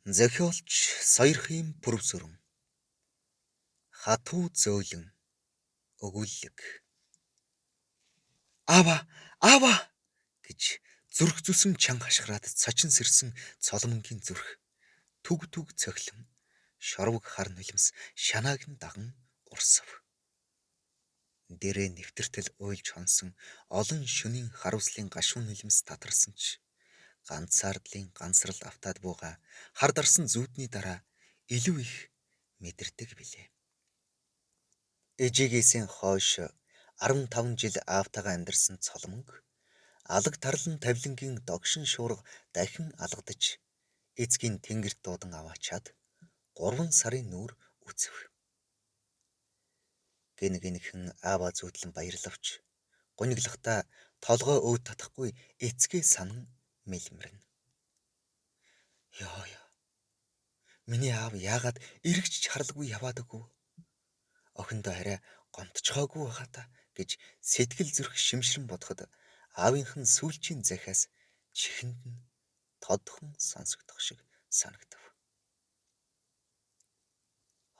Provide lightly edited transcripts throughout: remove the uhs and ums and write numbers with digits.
Зохиолч Сойрхын Пүрэвсөрөн. Хатуу зөөлөн өгүүллэг. Аава, аава гэж зүрх зүсэм чанга хашгираад цочин сэрсэн Цолмонгийн зүрх түг түг цохилон шорвог хар нулимс шанааг нь даган урсав. Дээрээ нэвтэртэл уйлж хонсон олон шөнийн хариуслын гашуун нулимс татарсан ч ганцаардлын гансрал автаад буугаа хар дарсан зүүдний дараа илүү их мэдэрдэг билээ. Ээжигээсээ хойш 15 жил аавтайгаа амьдарсан Цолмонг алаг тарлан тавилангийн догшин шуурга дахин алгадаж эцгийн тэнгэрт дуудан аваачаад 3 сарын нүүр үцэв. Гэнэ гэнэхэн ааваа зүүдлэн баярлавч гуниглахдаа толгой өөд татахгүй эцгээ санан мэлмэрнэ. Ёо ёо. Миний аав яагаад эргэж чарлгүй яваад өгөв? Охиндоо арай гомдчихоогүй байгаа та гэж сэтгэл зүрх шимшрэн бодоход аавынх нь сүүлчийн захиас чихэнд нь тодхон сонсогдох шиг санагдав.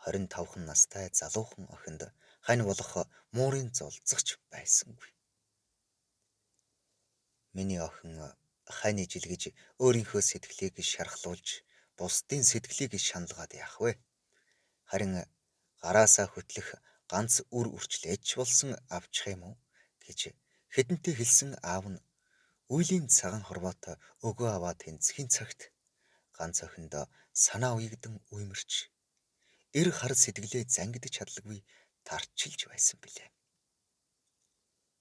25 настай залуухан охинд хань болох муурын зулцагч байсангүй. Миний охин хань ижил гэж өөрийнхөө сэтгэлийг шархлуулж бусдын сэтгэлийг шаналгаад яах вэ? Харин гараасаа хөтлөх ганц үр үрчлээч болсон авчих юм уу гэж хэдэнтэй хэлсэн аав нь үйлийн цагаан хорвоот өгөө аваа тэнцхийн цагт ганц охиндоо санаа уягдан уймарч эр хар сэтгэлээ зангидаж чадалгүй тарчилж байсан билээ.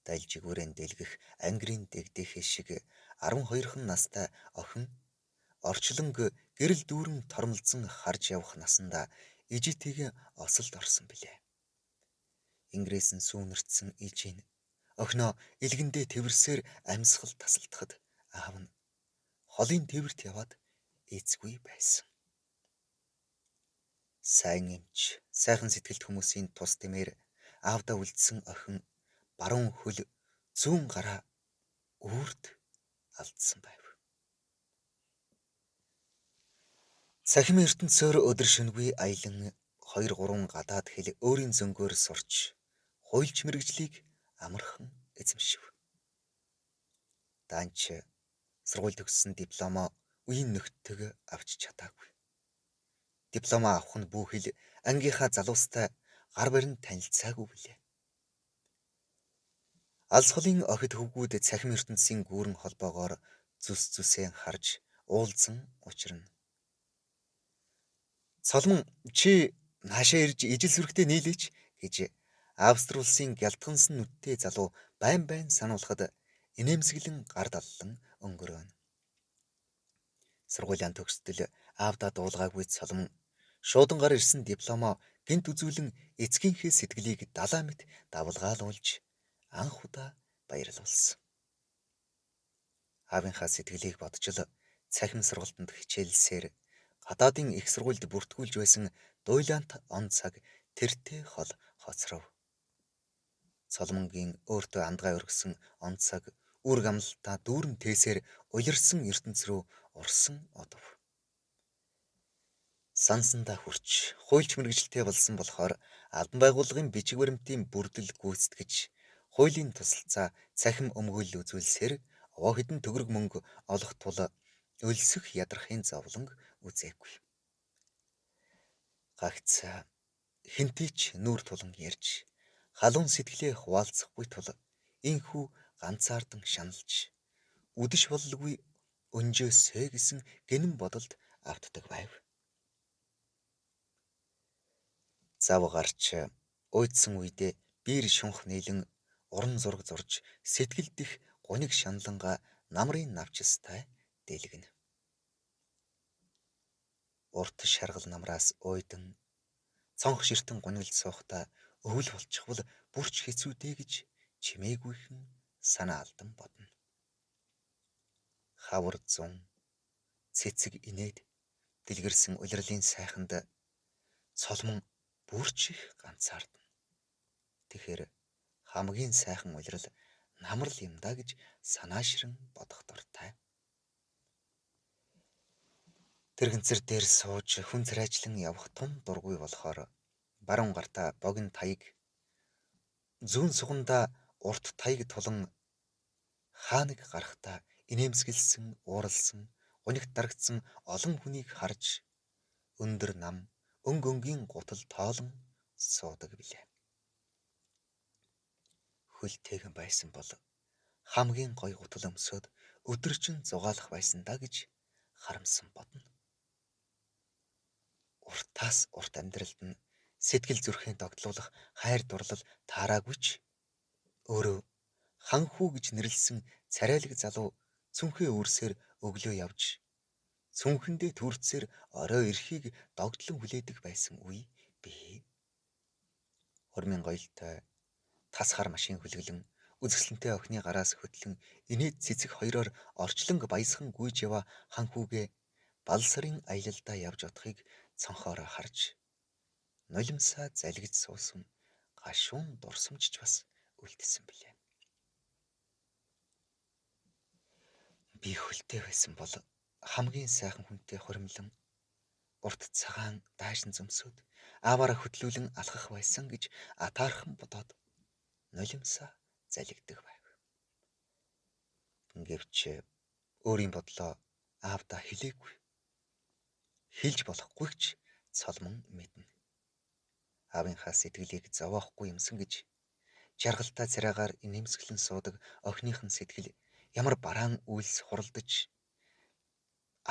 Дальжигүүрэн дэлгэх ангирын дэгдэхээ шиг 12хан настай охин орчлонг гэрэл дүүрэн тормолзон харж явах насандаа ижитэйгээ осолд орсон билээ. Ингрээс нь сүүнэртсэн ижийн охиноо илгэндээ тэвэрсээр амьсгал тасалдахад аав нь холын тэвэрт яваад эцгүй байсан. Сайн эмч, сайхан сэтгэлт хүмүүсийн тус дэмээр аавдаа үлдсэн охин баруун хөл, зүүн гараа үрд алдсан байв. Цахим ертөнцөөр өдөр шөнөгүй аялан 2 3 гадаад хэл өөрийн зөнгөөр сурч хуульч мэргэжлийг амархан эзэмшив. Даанч сургууль төгссөн дипломоо үеийн нөхдөдөө авч чадаагүй. Дипломоо авах нь бүхэл ангийнхаа залуустай гар барин танилцаагүй билээ. Алс холын охид хөвгүүд цахим ертөнцийн гүүрэн холбоогоор зүс зүсээ харж уулзан учирна. Цолмон чи наашаа ирж ижил сүрэгтэй нийлээч гэж Австри улсын гялтгансан нүдтэй залуу байн байн сануулхад инээмсэглэн гар даллан өнгөрөөнө. Сургуулийн төгсдөл аавдаа дуулгаагүй Цолмон шуудангаар ирсэн дипломоо гэнэт үзүүлэн эцгийнхээ сэтгэлийг далаа мэт давалгаалуулж анх удаа баярлуулсан. Аавынхаа сэтгэлийг бодож л цахим сургалтанд хичээлсээр гадаадын их сургуульд бүртгүүлж байсан дуйлаант он цаг тэртээ хол хоцров. Цолмонгийн өөртөө андгай өргөсөн он цаг үүрэг амлалтаа дүүрэн тээсээр улирсан ертөнц рүү урсан одов. Сансандаа хүрч хуульч мэргэжилтэй болсон болохоор албан байгууллагын бичиг баримтын бүрдэл гүйцэтгэж хуулийн тусалцаа цахим өмгөөлөл үзүүлсээр овоо хэдэн төгрөг мөнгө олох тул өлсөх ядрахын зовлон үзээгүй. Гагц хэнтэй ч нүүр тулан ярьж халуун сэтгэлээ хуваалцахгүй тул энхүү ганцаардан шаналж үдэш бололгүй өнжөөсэй гэсэн гэнэн бодолд автдаг байв. Зав гарч уйдсан үедээ биер шунх нийлэн уран зураг зурж сэтгэл дэх гуниг шаналангаа намрын навчистай дэлгэнэ. Урт шаргал намраас уйдан цонх ширтэн гуниглж суухдаа өвөл болчихвол бүрч хэцүү дээ гэж чимээгүйхэн санаа алдан бодно. Хавар зун цэцэг инээд дэлгэрсэн улирлын сайханд Цолмон бүрч их ганцаардна. Тэгэхээр хамгийн сайхан улирал намрал юм да гэж санаашран бодох дуртай. Тэргэнцэр дээр сууж хүн царайчлан явах тун дургүй болохоор баруун гартаа богино таяг, зүүн сугандаа урт таяг тулан хаа нэг гарахдаа инээмсэглэсэн, ууралсан, гунигт дарагдсан олон хүнийг харж өндөр нам, өнгө өнгийн гутал тоолон суудаг билээ. Хөлтэйгэн байсан бол хамгийн гоё гутал өмсөөд өдөржин зугаалах байсан даа гэж харамсан бодно. Уртаас урт амьдралд нь сэтгэл зүрхээ догдлуулах хайр дурлал таараагүй ч өөрөө ханхүү гэж нэрлэсэн царайлаг залуу цүнхээ үүрсээр өглөө явж цүнхэндээ төрцсөөр орой ирэхийг догдлон хүлээдэг байсан үе бий. Хормын гоёлтой тас хар машин хүлэглэн үзэсгэлэнтэй охины гараас хөтлөн инээд цэцэг хоёроор орчлонг баясхан гүйж яваа ханхүүгээ бал сарын аялалдаа явж одохыг цонхоороо харж нулимсаа залгиж суусан гашуун дурсамжч бас үлдсэн билээ. Би хөлтэй байсан бол хамгийн сайхан хүнтэй хуримлан урт цагаан даашин зөмсөөд ааваараа хөтлүүлэн алхах байсан гэж атаархан бодоод нулимсаа залгидаг байв. Гэвч өөрийн бодлоо аавдаа хэлээгүй. Хэлж болохгүй ч Цолмон мэднэ. Аавынхаа сэтгэлийг зовоохгүй юмсан гэж жаргалтай царайгаар инээмсэглэн суудаг охиных нь сэтгэл ямар бараан үйлс хуралдаж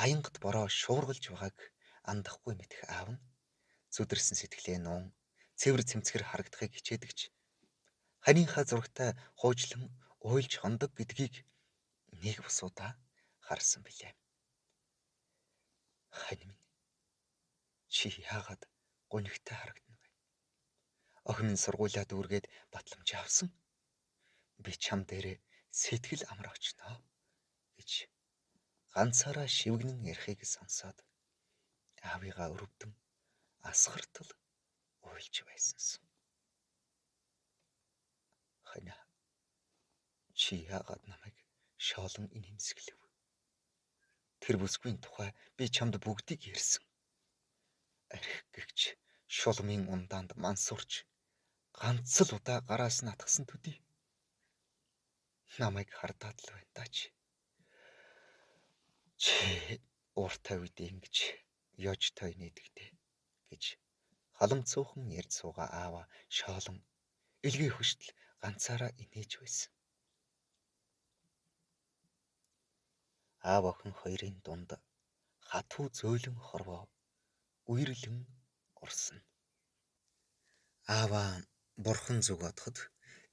аянгат бороо шуургалж байгааг андахгүй мэдэх аав нь зүдэрсэн сэтгэлээ нуун цэвэр цэмцгэр харагдахыг хичээдэг ч ханыхаа зурагтай хуучлан уйлж хондог гэдгийг нэг бусуудаа харсан билээ. Хань минь, чи яагаад гунигтай харагдана вэ? Охин минь сургуулиа дүүргээд батламж авсан. Би чам дээрээ сэтгэл амар очно гэж ганцаараа шивгэнэн ярихыг сонсоод аавыгаа өрөвдөн асгартал уйлж байсансан. Ханаа, чи яагаад намайг шоолон инээмсэглэв? Тэр бүсгүйн тухай би чамд бүгдийг ярьсан. Арх гэгч шулмын ундаанд мансуурч ганц л удаа гараас нь атгсан төдий. Намайг хардаад л байна даа чи. Чи ууртай үед ингэж ёжтой нээдэгтэй гэж халамцуухан ярьж суугаа аава шоолон илгээ хөштөл ганцаараа инээж байсан. Аав охин хоёрын дунд хатуу зөөлөн хорвоо үерлэн урсан. Ааваа бурхан зүг бодоход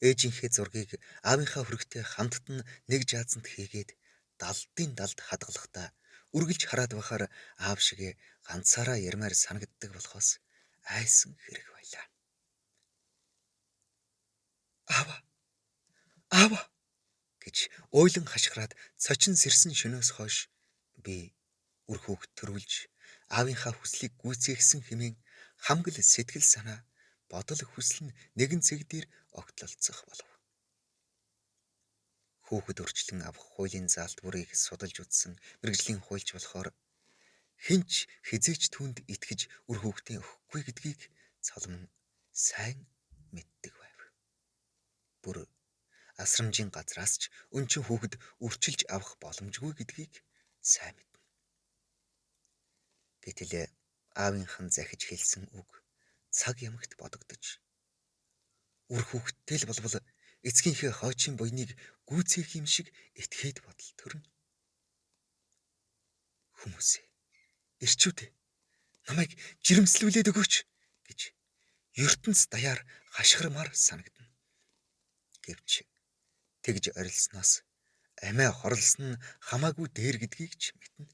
ээжийнхээ зургийг аавынхаа хөрөгтэй хамтд нь нэг жаазанд хийгээд далдын далд хадгалахдаа үргэлж хараад байхаар аав шигээ ганцаараа ярмаар санагддаг болохоос айсан хэрэг байлаа. Аава! Аава! гэж уйлан хашгираад цочин сэрсэн шөнөөс хойш би үр хүүхэд төрүүлж аавынхаа хүслийг гүйцээгсэн хэмээн хамгал сэтгэл санаа бодол хүсэл нь нэгэн цэг дээр огтлолцох болов. Хүүхэд өрчлөн авах хуулийн заалт бүрийг судалж үзсэн мэргэжлийн хуульч болохоор хэн ч хэзээ ч түүнд итгэж үр хүүхдээ өгөхгүй гэдгийг Цолмон сайн мэддэг байв. Бүр асрамжийн газраас ч өнчин хүүхэд өрчилж авах боломжгүй гэдгийг сайн мэднэ. Гэтэл аавынх нь захиж хэлсэн үг цаг ямагт бодогдож үр хүүхэдтэй л болбол эцгийнхээ хойчийн буйныг гүйцээх юм шиг этгээд бодол төрнө. Хүмүүсээ, ирчүүд, намайг жирэмслүүлээд өгөөч гэж ертөнц даяар хашгирмаар санагдана. Гэвч тэгж орилсноос амиа хорлсон нь хамаагүй дээр гэдгийг ч мэднэ.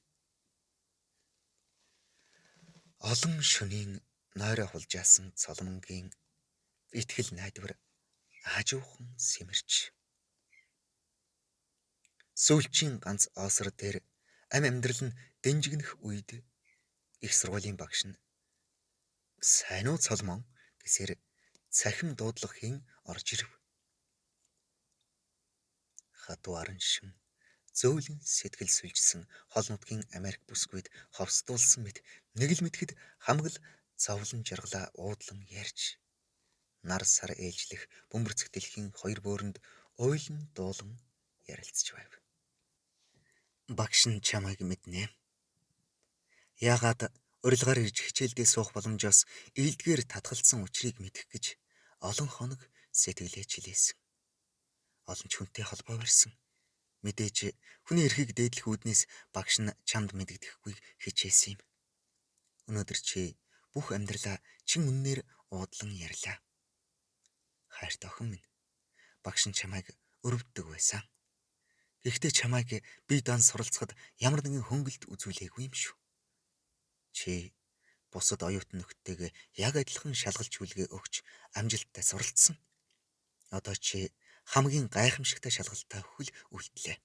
Олон шөнийн нойроо хулжаасан Цолмонгийн итгэл найдвар аажуухан сэмэрч сүүлчийн ганц оосор дээр ам амьдрал нь дэнжигнэх үед их сургуулийн багш нь сайн уу Цолмон гэсээр цахим дуудлага хийн орж ирэв. Хатуу араншин Зөөлөн сэтгэл сүлжсэн хол нутгийн Америк бүсгүйд ховсдуулсан мэт нэг л мэдэхэд хамаг л зовлон жаргалаа уудлан ярьж нар сар ээлжлэх бөмбөрцөх дэлхийн хоёр бөөрөнд уйлан дуулан ярилцж байв. Багш нь чамайг мэднэ. Яагаад урилгаар ирж хичээлдээ суух боломжоос илдгээр татгалцсан учрыг мэдэх гэж олон хоног сэтгэлээ чилээсэн. Олон ч хүнтэй холбоо барьсан. Мэдээж хүний эрхийг дээдлэх үүднээс багш нь чамд мэдэгдэхгүйг хичээсэн юм. Өнөөдөр чи бүх амьдралаа чин үннээр уудлан ярьлаа. Хайртай охин минь, багш нь чамайг өрөвддөг байсан. Гэхдээ чамайг бие даан суралцахад ямар нэгэн хөнгөлт үзүүлээгүй юм шүү. Чи бусад оюутан нөхдөдтэйгээ яг адилхан шалгалт шүлгээ өгч амжилттай суралцсан. Одоо чи хамгийн гайхамшигтай шалгалтаа өгөх л үлдлээ.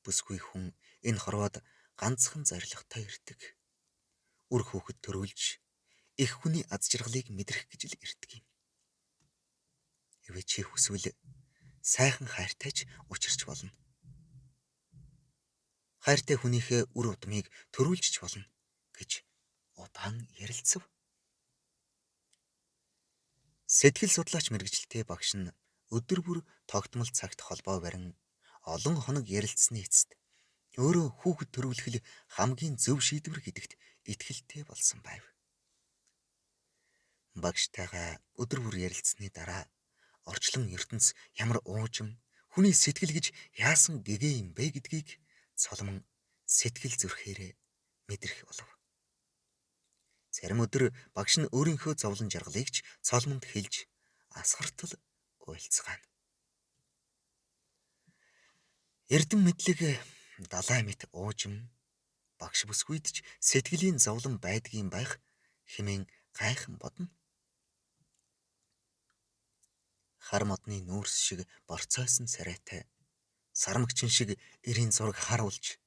Бүсгүй хүн энэ хорвоод ганцхан зорилготой ирдэг. Үр хүүхэд төрүүлж эх хүний аз жаргалыг мэдрэх гэж л ирдэг юм. Хэрвээ чи хүсвэл сайхан хайртай ч учирч болно. Хайртай хүнийхээ үр удмыг төрүүлж ч болно гэж удаан ярилцав. Сэтгэл судлаач мэргэжилтэй багш нь өдөр бүр тогтмол цагт холбоо барин олон хоног ярилцсаны эцэст өөрөө хүүхэд төрүүлэх л хамгийн зөв шийдвэр гэдэгт итгэлтэй болсон байв. Багштайгаа өдөр бүр ярилцсаны дараа орчлон ертөнц ямар уужим хүний сэтгэл гэж яасан гэгээ юм бэ гэдгийг Цолмон сэтгэл зүрхээрээ мэдрэх болов. Зарим өдөр багш нь өөрийнхөө зовлон жаргалыг ч Цолмонд хэлж асгартал уйлцгаана. Эрдэм мэдлэг далай мэт уужим багш бүсгүйд ч сэтгэлийн зовлон байдгийн байх хэмээн гайхан бодно. Хар модны нүүрс шиг борцойсон царайтай сармагчин шиг эрийн зураг харуулж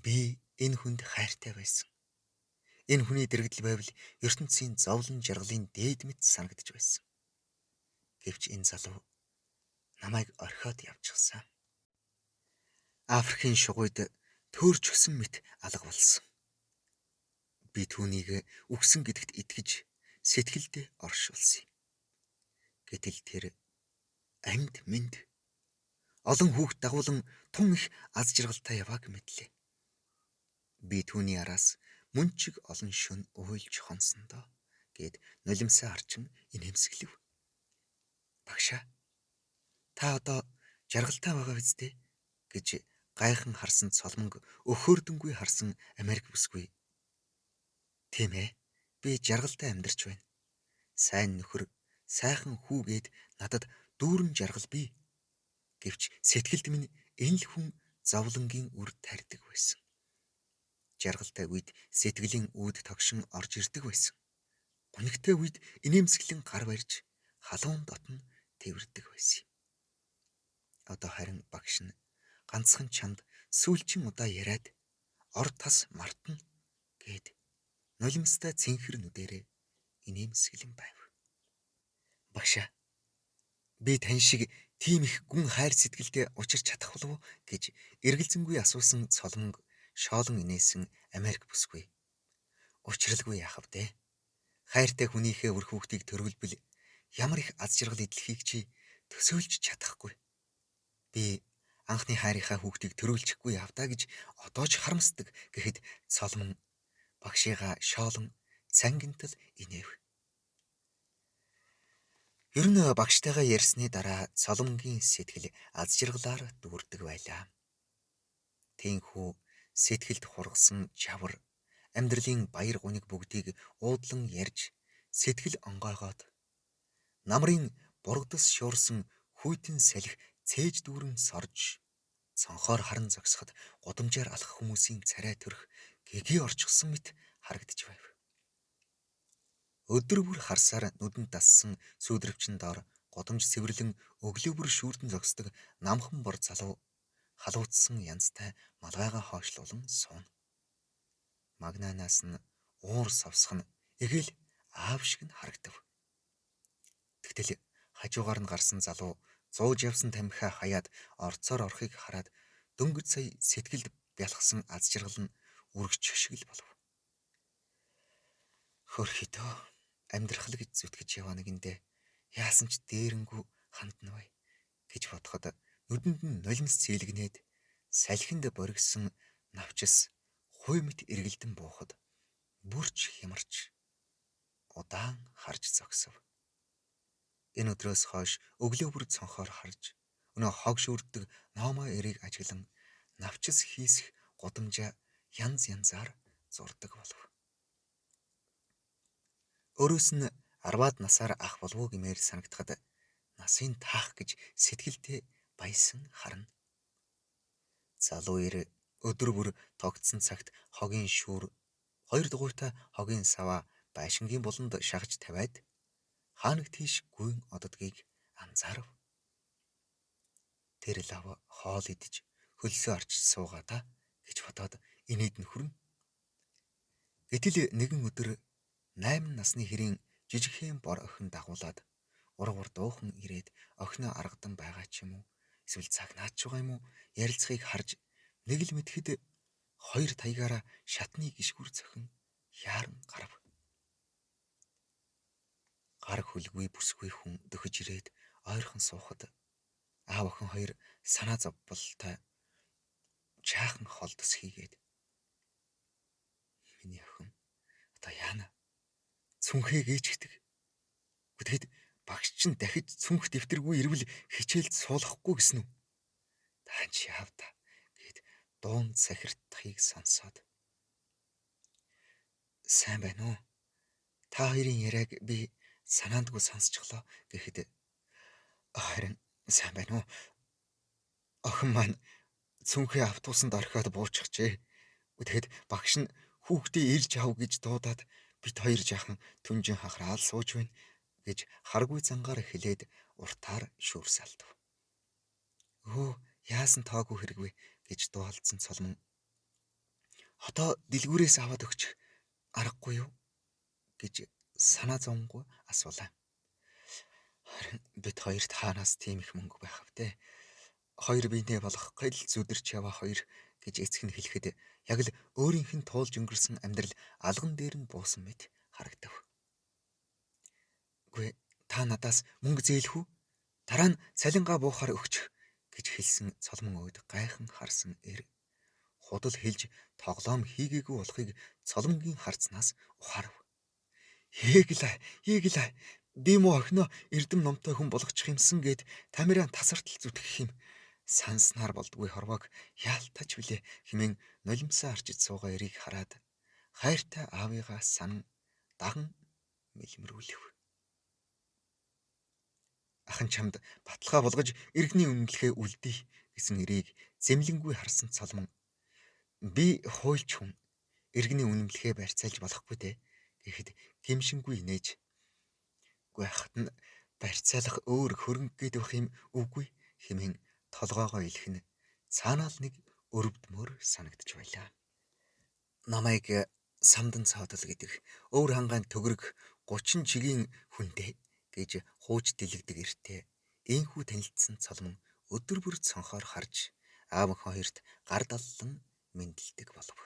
би энэ хүнд хайртай байсан. Энэ хүний дэргэдэл байвал ертөнцийн зовлон жаргалын дээд мэт санагдаж байсан. Гэвч энэ залуу намайг орхиод явчихсан. Африкийн шугуйд төөрчгсөн мэт алга болсон. Би түүнийг үхсэн гэдэгт итгэж сэтгэлдээ оршуулсан юм. Гэтэл тэр амьд мэнд олон хүүхд дагуулan тун их аз жаргалтай явааг мэдлээ. Би түүний араас мөн чиг олон шөнө уйлж хонсон доо гэд нулимсаа арчин инээмсэглэв. Багшаа, та одоо жаргалтай байгаа биз дээ гэж гайхан харсан Цолмонг өхөөрдөнгүй харсан Америк бүсгүй. Тийм ээ, би жаргалтай амьдарч байна. Сайн нөхөр, сайхан хүү гээд надад дүүрэн жаргал бий. Гэвч сэтгэлд минь энэ л хүн зовлонгийн үр тарьдаг байсан. Жаргалтай үед сэтгэлийн үүд тогшин орж ирдэг байсан. Гунигтай үед инээмсэглэн гар барьж халуун дотн тэвэрдэг байсан юм. Одоо харин багш нь ганцхан чамд сүүлчийн удаа яриад ор тас мартна гэд нулимстай цэнхэр нүдэрээ инээмсэглэн байв. Багшаа, би тань шиг тийм их гүн хайр сэтгэлдээ учирч чадах болов уу гэж эргэлзэнгүй асуусан Цолмонг шоолон инээсэн Америк бүсгүй. Учралгүй яах вэ? Хайртай хүнийхээ үр хүүхдийг төрүүлбэл ямар их аз жаргал эдлэхийг чи төсөөлж чадахгүй. Би анхны хайрынхаа хүүхдийг төрүүлчихгүй явдаа гэж одоо ч харамсдаг гэхэд Цолмон багшигаа шоолон цангинтал инээв. Ер нь багштайгаа ярьсны дараа Цолмонгийн сэтгэл аз жаргалаар дүүрдэг байлаа. Тэнхүү сэтгэлд хургасан чавар амьдралын баяр гуниг бүгдийг уудлан ярьж сэтгэл онгойгоод намрын бургадас шуурсан хүйтэн салхи цээж дүүрэн сорж цонхоор харан зогсоход гудамжаар алхах хүмүүсийн царай төрх гэгээ орчихсон мэт харагдаж байв. Өдөр бүр харсаар нүдэнд дассан сүүдрвчин доор гудамж цэвэрлэн өглөө бүр шүүрдэн зогсдог намхан бор залуу халууцсан янзтай малгайгаа хоошлуулан сууна. Магнанаас нь уур савсах нь эгэл аав шиг нь харагдав. Тэгтэл хажуугаар нь гарсан залуу Зууж явсан тамхиа хаяад орцоор орохыг хараад дөнгөж сая сэтгэлд бялхсан аз жаргал нь үргэчих шиг л болов. Хөрхитөө амьдрах л гэж зүтгэж яваа нэгэндээ яасан ч дээрэнгүү хандна вэ гэж бодоход нүдэнд нь нулимс зээлгнээд салхинд боргисон навчис хуй мэт эргэлдэн буухад бүрч хямарч удаан харж зогсов. Энэ өдрөөс хойш өглөө бүр цонхоор харж өнөө хог шүрддэг номоо эрийг ажиглан навчис хийсэх гудамжаа янз янзаар зурдаг болов. Өөрөөс нь 10-аад насаар ах болов уу гэмээр санагдахад насын таах гэж сэтгэлдээ баясан харна. Залуу эр өдөр бүр тогтсон цагт хогийн шүүр хоёр дугуйтай хогийн саваа байшингийн буланд шахаж тавиад хаанаг тийш гүйн оддгийг анзаарав. Тэр лав хоол идэж хөлсөө арчиж суугаа та гэж бодоод инээд нь хүрнэ. Гэтэл нэгэн өдөр 8 насны хэрийн жижигхэн бор охин дагуулад ургуур дуухан ирээд охиноо аргадан байгаа ч юм уу эсвэл цагнаач байгаа юм уу ярилцахыг харж нэг л мэдэхэд хоёр таягаараа шатны гишгүр цохин яаран гарав. Гар хүлгүй бүсгүй хүн дөхөж ирээд ойрхон суухад аав охин хоёр санаа зовболтой жаахан холдос хийгээд миний охин одоо яана цүнхээ гээчгдэг. Тэгэхэд багш чинь дахиж цүнх дэвтэргүй ирвэл хичээлд суулгахгүй гэсэн үү? Та чи яав та гэд дуун сахиртахыг сонсоод сайн байна уу? Та хоёрын яриаг би санаандгүй сонсчихлоо гэхэд харин сайн байна уу? Охин маань цүнхээ автобусанд орхиод бууччихжээ. Тэгэхэд багш нь хүүхдээ ирж ав гэж дуудаад бит хоёр жаахан түнжин хахраал сууж байна гэж харгүй зангаар хэлээд уртаар шүүрсэлдэв. Өө яасан тоогүй хэрэг вэ гэж дуу алдсан Цолмон. Одоо дэлгүүрээс аваад өгчих аргагүй юу гэж санаа зовонгүй асуулаа. Харин бид хоёрт хаанаас тийм их мөнгө байх вэ? Хоёр биенээ болох гэл зүдэрч яваа хоёр гэж эцэг нь хэлэхэд яг л өөрийнх нь туулж өнгөрсөн амьдрал алган дээр нь буусан мэт харагдав. Үгүй та надаас мөнгө зээлэх үү? Дараа нь цалингаа буухаар өгчих гэж хэлсэн Цолмон өөд гайхан харсан эр худал хэлж тоглоом хийгээгүй болохыг Цолмонгийн харцнаас ухаарав. Хэглээ, хэглээ. Би муу охиноо эрдэм номтой хүн болгочих юмсан гэд Тамиран тасартал зүтгэх юм. Санснаар болдгүй хорвоог яалтаж билээ хэмээн нулимсаа арчиж суугаа эрийг хараад хайртай аавыгаа сан даган мэлмэрүүлэв. Ахан чамд баталгаа болгож иргэний үнэмлэхээ үлдээ гэсэн эрийг зэмлэнгүй харсан Цолмон би хуульч хүн иргэний үнэмлэхээ барьцаалж болохгүй те гэхэд гэмшингүй инээж үгүй хат нь барьцаалах өөр хөрөнгө гэдэг юм үгүй хэмээн толгоогоо илэх нь цаанаа л нэг өрөвдмөр санагдаж байлаа. Намайг самдан цоодол гэдэг өвөр хангаан төгрөг 30 чигийн хүндээ гэж хууж дэлгдэг эртээ энхүү танилцсан Цолмон өдөр бүр цонхоор харж аав охин хоёрт гар даллан мэндэлдэг болов.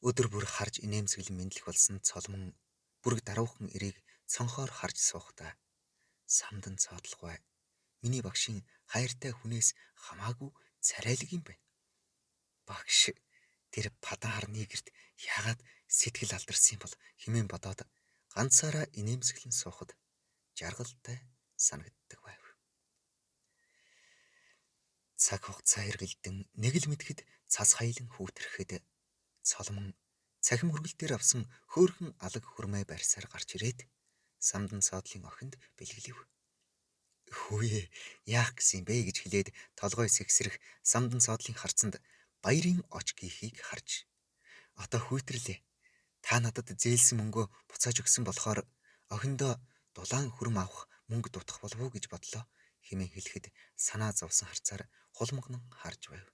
Өдөр бүр харж инээмсэглэн мэдлэх болсон Цолмон бүрэг даруухан эрийг цонхоор харж суухдаа самдан цоодлогой миний багшийн хайртай хүнээс хамаагүй царайлаг юм байна. Багш тэр падан хар нэгэрт яагаад сэтгэл алдарсан юм бол хэмээн бодоод ганцаараа инээмсэглэн суухад жаргалтай санагддаг байв. Цаг хугацаа эргэлдэн нэг л мэдэхэд цас хаялан хүүтрэхэд Цолмон цахим хүргэлтээр авсан хөөрхөн алаг хөрмөө барьсаар гарч ирээд самдан цоодлын охинд бэлгэлэв. Хөөе яах гэсэн юм бэ гэж хэлээд толгой сэгсрэх самдан цоодлын харцанд баярын оч гихийг харж одоо хүүтрлээ. Та надад зээлсэн мөнгөө буцааж өгсөн болохоор охиндоо дулаан хөрөм авах мөнгө дутах болов уу гэж бодлоо хэмээн хэлэхэд санаа зовсон харцаар хулмагнан харж байв.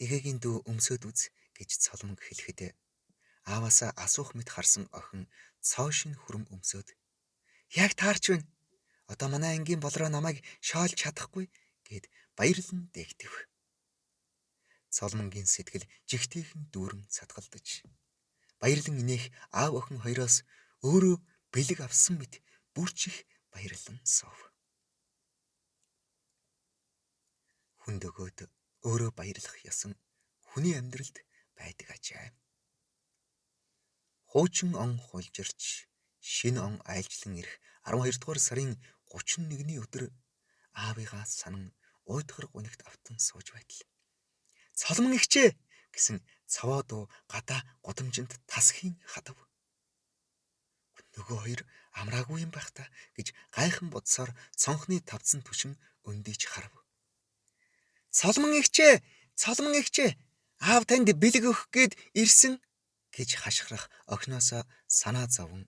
Эгээгийн дүү өмсөөд үз гэж Цолмонг хэлэхэд ааваасаа асуух мэт харсан охин цоо шин хөрөм өмсөөд яг таарч байна. Одоо манай ангийн болроо намайг шоолж чадахгүй гэд баярлан дэгтэв. Цолмонгийн сэтгэл жигтэйхэн дүүрэн цатгалдаж баярлан инээх аав охин хоёроос өөрөө бэлэг авсан мэт бүрч их баярлан суув. Хүнд өгөөд өөрөө баярлах ясан хүний амьдралд байдаг ажээ. Хуучин он хулжирч шинэ он айлчлан ирэх 12 дугаар сарын 31-ний өдөр аавыгаа санан уйдгар гунигт автан сууж байтал "Цолмон эгчээ" гэсэн цаваа дуу гадаа гудамжинд тасхийн хадав. Нөгөө хоёр амраагүй юм байх та гэж гайхан бодсоор цонхны тавцан түшин өндийж харав. "Цолмон эгчээ, Цолмон эгчээ, аав танд бэлэг өгөх гээд ирсэн" гэж хашгирах охиноосоо санаа зовон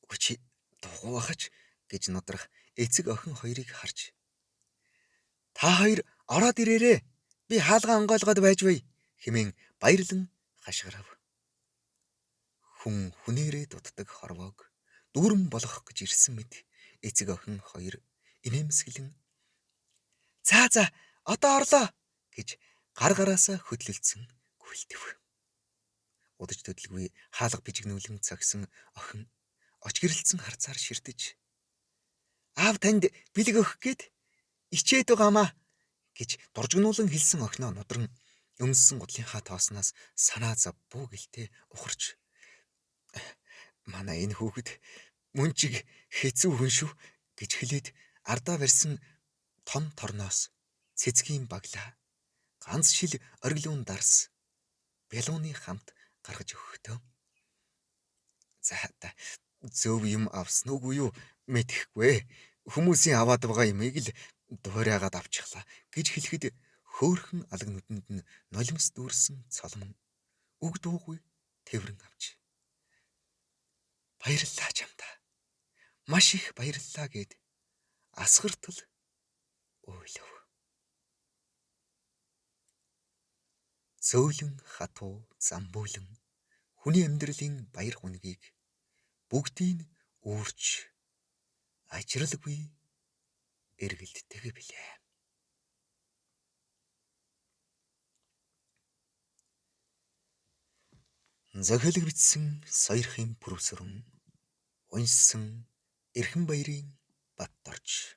"Үгүй чи дуугүй байхач" гэж нудрах эцэг охин хоёрыг харж "Та хоёр ороод ирээрэй. Би хаалгаа онгойлгоод байж бай" хэмээн баярлан хашгирав. Хүн хүнээрээ дутдаг хорвоог дүүрэн болгох гэж ирсэн мэт эцэг охин хоёр инээмсэглэн "За за, одоо орлоо" гэж гар гараасаа хөдлөлдсөн гүйлтэв. Удаж төдөлгүй хаалга бижигнүүлэн цогсон охин оч гэрэлтсэн харцаар ширтэж "Аав танд бэлэг өгөх гээд ичээд байгаамаа" гэж дуржигнуулан хэлсэн охиноо нудран өмссөн гутлынхаа тоосноос санаа зов бүү гэлтэй ухарч "Манай энэ хүүхэд мөн чиг хэцүү хүн шүү" гэж хэлээд ардаа барьсан том торноос цэцгийн баглаа ганц шил ориглон дарс бялууны хамт гаргаж өгөхдөө "За та зөв юм авсан уугүй юу мэдэхгүй, хүмүүсийн аваад байгаа юмыг л дуурайгаад авчихлаа" гэж хэлэхэд хөөрхөн алаг нүдэнд нь нулимс дүүрсэн Цолмон үг дуугүй тэврэн авч "Баярлалаа чамдаа. Маш их баярлалаа" гэд асгартал уйлав. Зөөлөн хатуу замбуулан хүний амьдралын баяр гунгийг бүгдийг үүрч ажралгүй эргэлддэг билээ. Зохиолыг бичсэн Соёрхын Пүрвсүрэн, уншсан Эрхэн Баярын Батдорж.